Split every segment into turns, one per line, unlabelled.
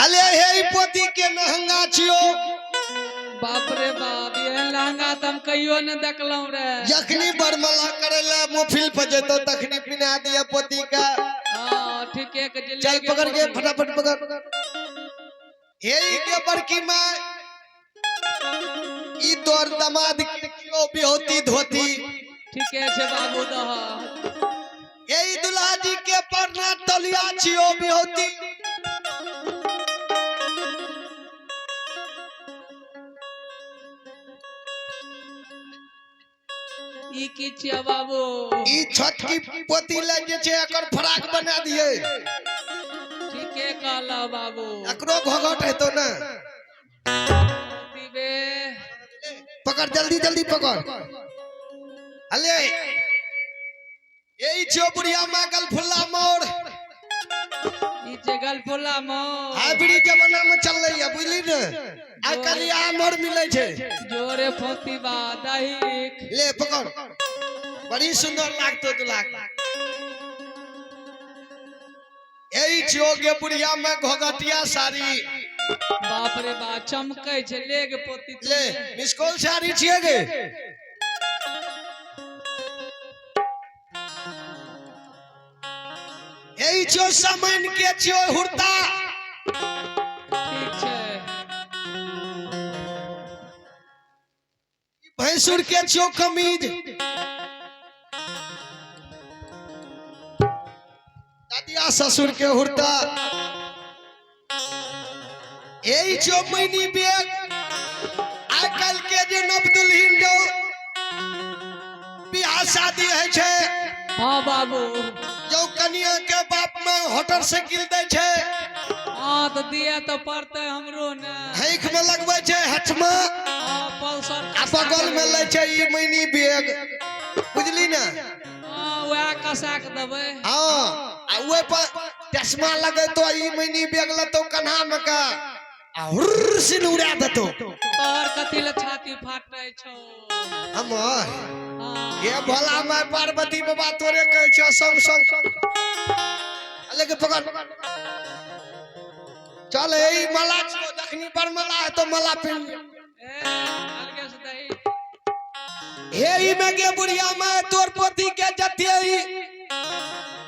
अले हे ई पोती के लहंगा छियो।
बाप रे बाप, एहन लहंगा तऽ हम कहियो ने देखलहुँ रे।
जखनी बरमाला करे ला मोफिल पर जेतो तखनी पिना दिया पोती का।
हाँ ठीके के जे
चल
ले गे
पकड़ के
पोती।
फटाफट पकड़। हे ई के बड़की माँ ई तोर दमाद के क्यों बिहोती धोती।
ठीके छै बाबू दह।
हे ई दुल्हा जी के परना तलिया छियो बिहोती।
ई की छियै बाबू?
ई छोटकी पोती लग जे छै एकर फराक बना दिए।
ठीके कहला बाबू।
एकरो घोघट हेतो ना।
दिबे।
पकड़ जल्दी जल्दी पकड़। अले यही छियो बुढ़िया माँ गलफुल्ला मोर।
ई जे गलफुल्ला मोर।
हाइब्रिड जमाना में चल रही है बुझली ने। आइ काल्हि इएह मोर मिलै छै।
जोरे फोती बा दही।
ले पकड़, बड़ी सुंदर लागतो दुलाक। यही छियो गे बुढ़िया में घोघटिया साड़ी।
बाप रे बा चमकै छै ले गे पोती।
ले मिसकॉल साड़ी छियै गे। यही छियो सामान के छियो हुरता।
ठीक छै।
भैंसुर के छियो कमीज। दादिया ससुर के हुरता। यही छियो मैनी बैग। आइ काल्हि के जे नव दुल्हिन जो बियाह शादी होइ छै।
हाँ बाबू।
जो कनिया के बाप में मोटर साइकिल दै छै।
हाँ तो दिया तो पड़तै हमरो ने।
हाथ में लगबै छै हाथ में।
हाँ, पल्सर
आ बगल में लै छै ई मैनी बैग बुझली ने।
हाँ वएह कसा के देबै।
हाँ आ ओहि पर चश्मा लगेतो ई मैनी बैग लेतो कन्हा में का आ हुर्र सिन उड़ा देतो।
तोहर कथी ले छाती फाटै छौ?
हमर
हाँ।
ये भोला माय पार्वती बाबा तोरे कहै छौ संग संग। लेके पकड़ चल। ई माला छियौ जखनी पर माला हेतो माला पिन।
ए अलगे से दही।
हे ई में गे बुढ़िया माय तोर पोती के जते ई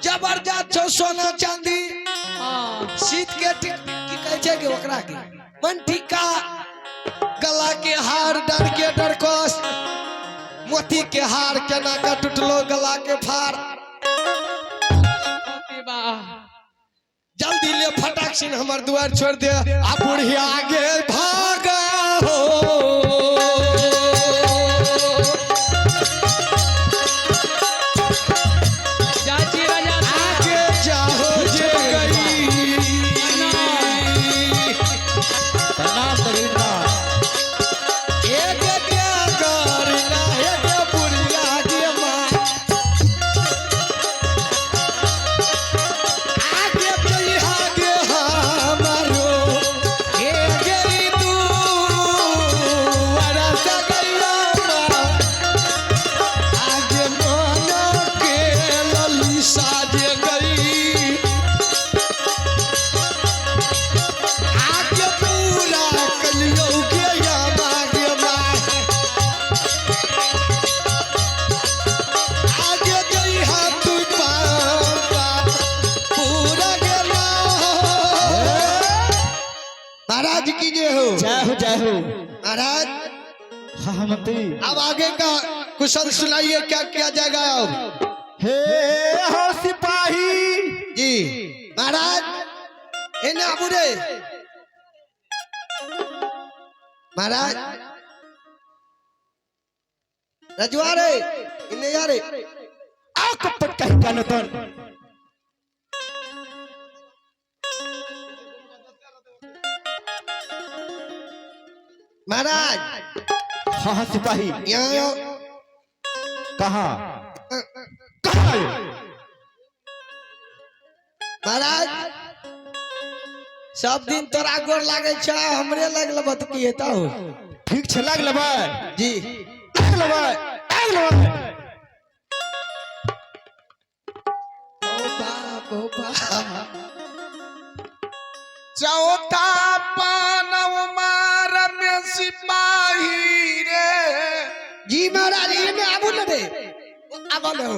जबरदस्त छौ सोना चांदी।
हाँ।
शीत के की कहै छै के ओकरा के मन टीका गला के हार डर के डरकस मोती के हार केना के टूटलो गला के फार।
पोती बा।
जल्दी ले फटाक सिन हमर दुआर छोड़ दे आ बुढ़िया गे भागा हो।
चाची राजा
आगे जाहो जे गई।
प्रणाम दरिद्रा।
एक के करना हे बुढ़िया गे माँ। आगे जइहा गे हमारो हे गई तू अरस गइया माँ। आगे मन के ललिसा जे गई। आगे पूरा कलियो गे या माँ गे माँ। आगे जइहा तू पापा पूरा गेला। महाराज की जय हो।
जय हो जय हो
महाराज।
हाँ मंत्री।
अब आगे का कुशल सुनाइए क्या किया जाएगा अब।
हे हो सिपाही।
जी महाराज एने आबू रे महाराज रजवा रे इने यारे।
आ कपट कहीं का नतन।
महाराज।
हाँ हाँ सिपाही।
यहाँ आओ।
कहाँ कहाँ आयो?
महाराज सब दिन तोरा गोर लागे छै हमरे लगल बतकी हेता हो।
ठीक छै लाग लेबै।
जी।
लाग लेबै लाग लेबै।
ओ बाप ओ बाप।
चौथा पानव मार में सिपाही रे।
जी महाराज, ये में आबू न रे, आबो न हो।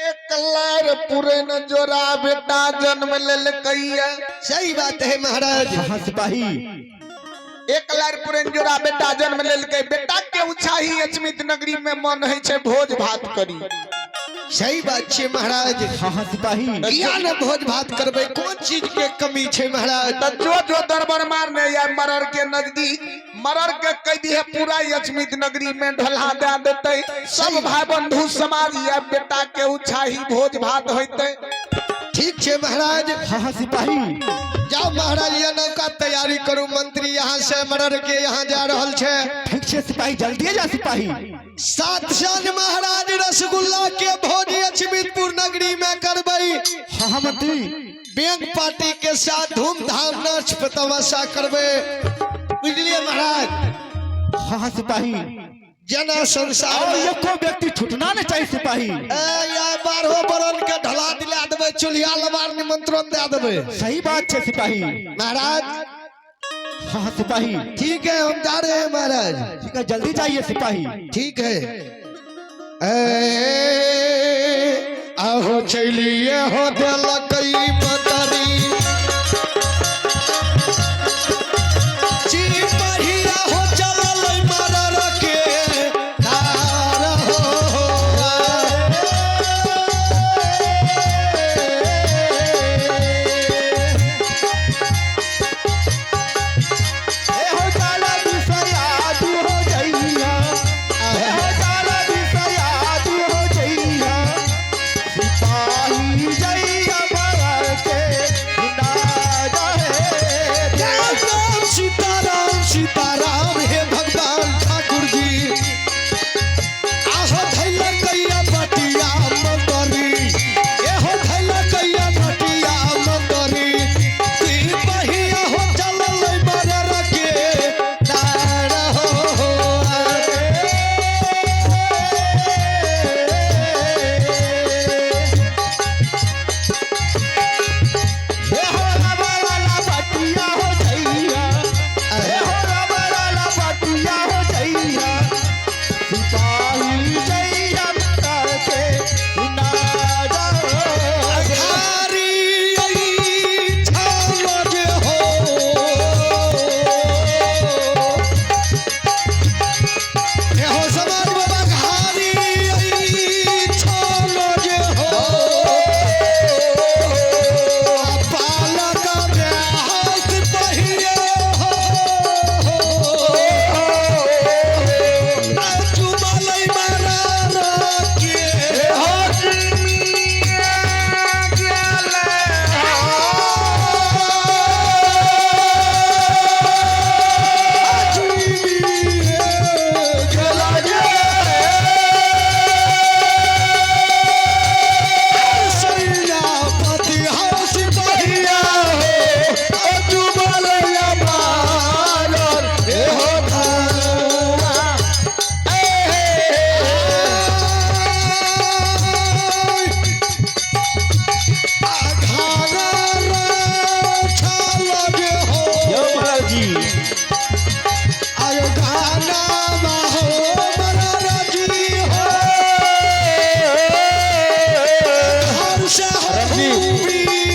एक लार पुरन जोरा बेटा जन्म लेलकैया।
सही बात है महाराज।
हाँ सिपाही।
एक लार पुरन जोरा बेटा जन्म लेलकै, बेटा के उछाही अचमित नगरी में मन है छे भोज भात करी।
सही बात छे महाराज।
हाँ सिपाही।
किया न भोज भात करबै, कोन चीज के कमी छे महाराज?
त जो जो दरबार मारने या मरर के नजदीक मरर के कैदी है पूरा अचमित नगरी में ढला दे देते। सब भाई बंधु समाज या बेटा के उछाही भोज भात होते।
ठीक छे महाराज।
हाँ सिपाही।
जाओ महाराज, ये नौका तैयारी करू, मंत्री यहाँ से मरर के यहाँ जा रहल छे।
ठीक छे सिपाही, जल्दी जा सिपाही।
सात साल महाराज रसगुल्ला के भोज अचमितपुर नगरी में करबै।
हाँ मंत्री।
बैंक पार्टी के साथ धूमधाम नाच तमाशा करबै, बुझलिए महाराज?
हाँ सिपाही।
जना संसार
और
में
एको व्यक्ति छूटना नहीं चाहिए सिपाही।
ए या बारहो बरन के ढला दिला देबै, चुल्हिया लबार निमंत्रण दे देबै।
सही बात है सिपाही।
महाराज।
हाँ सिपाही।
ठीक है, हम जा रहे हैं महाराज।
ठीक है, जल्दी जाइए सिपाही।
ठीक है। ए आहो चलिए हो देलकई मतरी सिपाहिया हो चलल मरर के धार हो।
ए हो जाला बिसरिया तू हो जइया, ए हो जाला बिसरिया तू हो जइया, सिपाही जइया मर के ना जाए।
राम राम सीताराम सीताराम हे भगवान ठाकुर जी, आहो धैल कैया बटिया मंदरी, एहो धैल कैया बटिया मंदरी, सिपहिया हो चलल मरर के दार हो।
ए हो रबराला बटिया हो जइया, ए हो रबराला बटिया हो जइया, सिपाही जइया मर के ना जाए।
अघारी छाल जे हो, एहो समाज बाबा घारी छाल जे हो, पालक में हाथ पहिरे हो, चुमलै मरर के
हो
यो महाराज जी।
आयो गाना हो मरर जी हो, हर से हो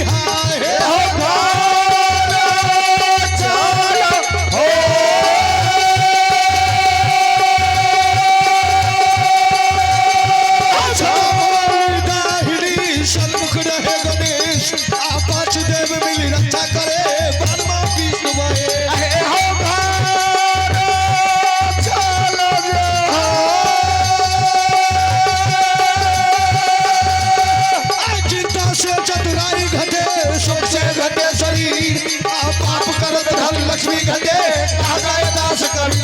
हाय
हो
सन्मुख रहे गणेश, आ पाँच देव मिली रक्षा करे, ब्रह्मा विष्णु महेश। आ चिंता से चतुराई घटे, शोक से घटे शरीर, आ पाप करत धन लक्ष्मी घटे, आगाय दास करी।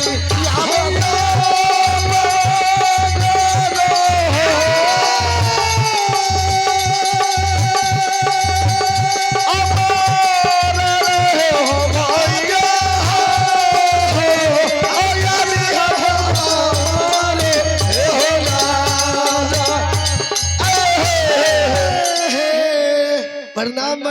प्रणाम।